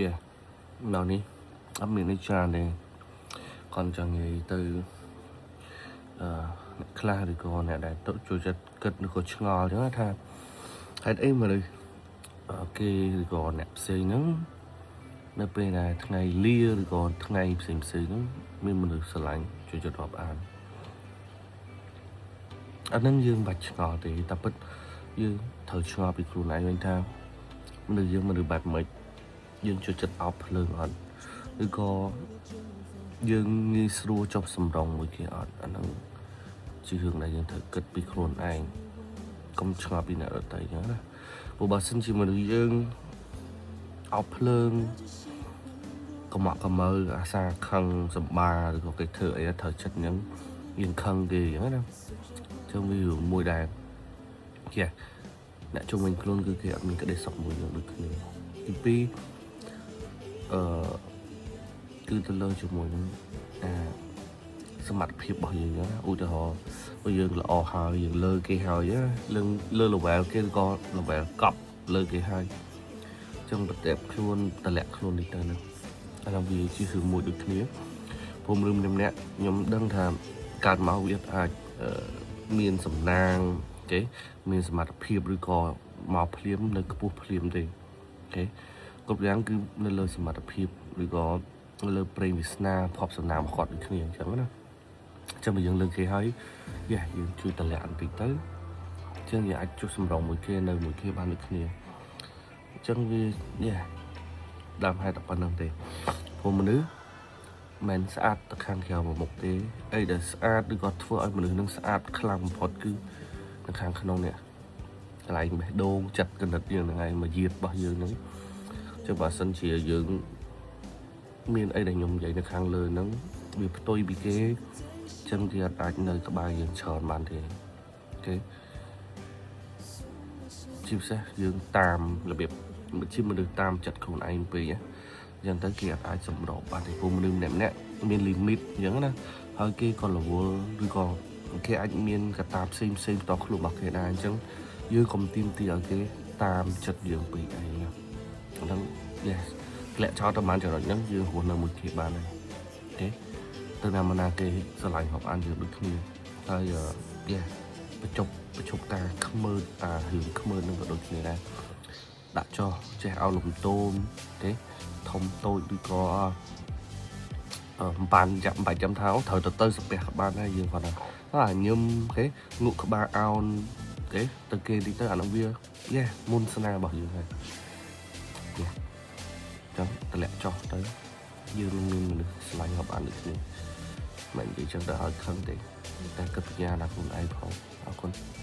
Yeah នៅនេះអត់មាននេះច្រើនទេគាត់ចង់និយាយទៅអឺអ្នកខ្លះឬក៏អ្នកដែលទៅចូលចិត្តគិតឬក៏ឆ្ងល់អញ្ចឹងថាហេតុអីមនុស្សគេឬក៏អ្នកផ្សេងហ្នឹងនៅពេលដែលថ្ងៃលាឬក៏ថ្ងៃផ្សេងផ្សេងហ្នឹងមានមនុស្សស្រឡាញ់ចូលចិត្តរាប់អានអាហ្នឹងយើងមិនបាច់ឆ្ងល់ទេតែពិតយើងត្រូវឆ្ងល់ពីខ្លួនឯងវិញថាមនុស្សយើងមនុស្សបែបម៉េចយើងចូលចិត្តអោបភ្លើងអត់ឬក៏យើងងាយស្រួលចុះសម្រងមួយគេអត់អាហ្នឹងជារឿងដែលយើងត្រូវគិតពីខ្លួនឯងកុំឆ្ងល់ពីអ្នកដទៃអញ្ចឹងណាព្រោះបើសិនជាមនុស្សយើងអោបភ្លើងកុម៉ក់កមើអាសាខឹងសម្បាឬក៏គេធ្វើអីត្រូវចិត្តអញ្ចឹងយើងខឹងគេអញ្ចឹងណាអញ្ចឹងវារឿងមួយដែលចេះអ្នកជុំវិញខ្លួនគឺគេអត់មានក្តីសុខមួយយើងដូចគ្នាទីពីរអឺគឺទៅលើជាមួយនឹងអាសមត្ថភាពរបស់យើងណាឧទាហរណ៍បើយើងល្អហើយយើងលើគេហើយណាលើលើ level គេឬក៏ level កប់លើគេហើយអញ្ចឹងប្រតិបខ្លួនតម្លាក់ខ្លួននេះទៅហ្នឹងអានោះវាជារឿងមួយដូចគ្នាព្រោះរឿងម្នាក់ម្នាក់ខ្ញុំដឹងថាកើតមកវាអាចអឺមានសំណាងគេមានសមត្ថភាពឬក៏មកភ្លាមនៅខ្ពស់ភ្លាមទេ okay គ្រប់យ៉ាងគឺនៅលើសមត្ថភាពឬក៏នៅលើប្រេងវាសនាភ័ព្វសំណាងរបស់គាត់ដូចគ្នាអញ្ចឹងណាអញ្ចឹងបើយើងលើកគេហើយយ៉ាយើងជួយតម្លាក់បន្តិចទៅអញ្ចឹងយើងអាចចុះសម្រងមួយគេនៅមួយគេបានដូចគ្នាអញ្ចឹងវាយ៉ាដើមហេតុតែប៉ុណ្្នឹងទេព្រោះមនុស្សមិនស្អាតទៅខាងក្រៅមកមុខទេអីដែលស្អាតឬក៏ធ្វើឲ្យមនុស្សនឹងស្អាតខ្លាំងបំផុតគឺនៅខាងក្នុងនេះកន្លែងបេះដូងចិត្តកណិតយើងហ្នឹងឯងមកយាតរបស់យើងហ្នឹងចឹងបើសិនជាយើងមានអីដែលខ្ញុំនិយាយនៅខាងលើហ្នឹងវាផ្ទុយពីគេចឹងគេអត់អាចនៅក្បែរយើងច្រើនបានទេ okay ជាពិសេសយើងតាមរបៀបជាមនុស្សតាមចិត្តខ្លួនឯងពេកណាអញ្ចឹងទៅគេអត់អាចសម្របបានទេព្រោះមនុស្សម្នាក់ម្នាក់មាន limit អញ្ចឹងណាហើយគេក៏រវល់ឬក៏គេអាចមានកត្តាផ្សេងផ្សេងផ្ទាល់ខ្លួនរបស់គេដែរអញ្ចឹងយើងកុំទាមទារឲ្យគេតាមចិត្តយើងពេកអីណាហ្នឹង yes ធ្លាក់ចោលទៅប្រហែលចំណុចហ្នឹងយើងរស់នៅមួយគេបានហើយ okay ទៅណាមកណាគេស្រឡាញ់រាប់អានយើងដូចគ្នាហើយ yeah បញ្ចប់បញ្ឈប់ការខ្មើតអារឿងខ្មើតហ្នឹងក៏ដូចគ្នាដែរដាក់ចោះចេះឲ្យលំទោមទេធំតូចឬក៏អឺមិនបានចាំបាច់ចាំថាអូត្រូវទៅទៅសាពះក៏បានដែរយើងគាត់ថាអាញឹមគេងក់ក្បាលអោនគេទៅគេតិចទៅអានោះវាយ៉ាមុនស្នារបស់យើងហើយយ៉ាចឹងតម្លាក់ចោះទៅយើងនឹងមានមនុស្សស្រឡាញ់រាប់អានដូចគ្នាមិននិយាយចឹងទៅឲ្យខឹងទេតែគិតបញ្ញាដល់ខ្លួនឯងផងអរគុណ។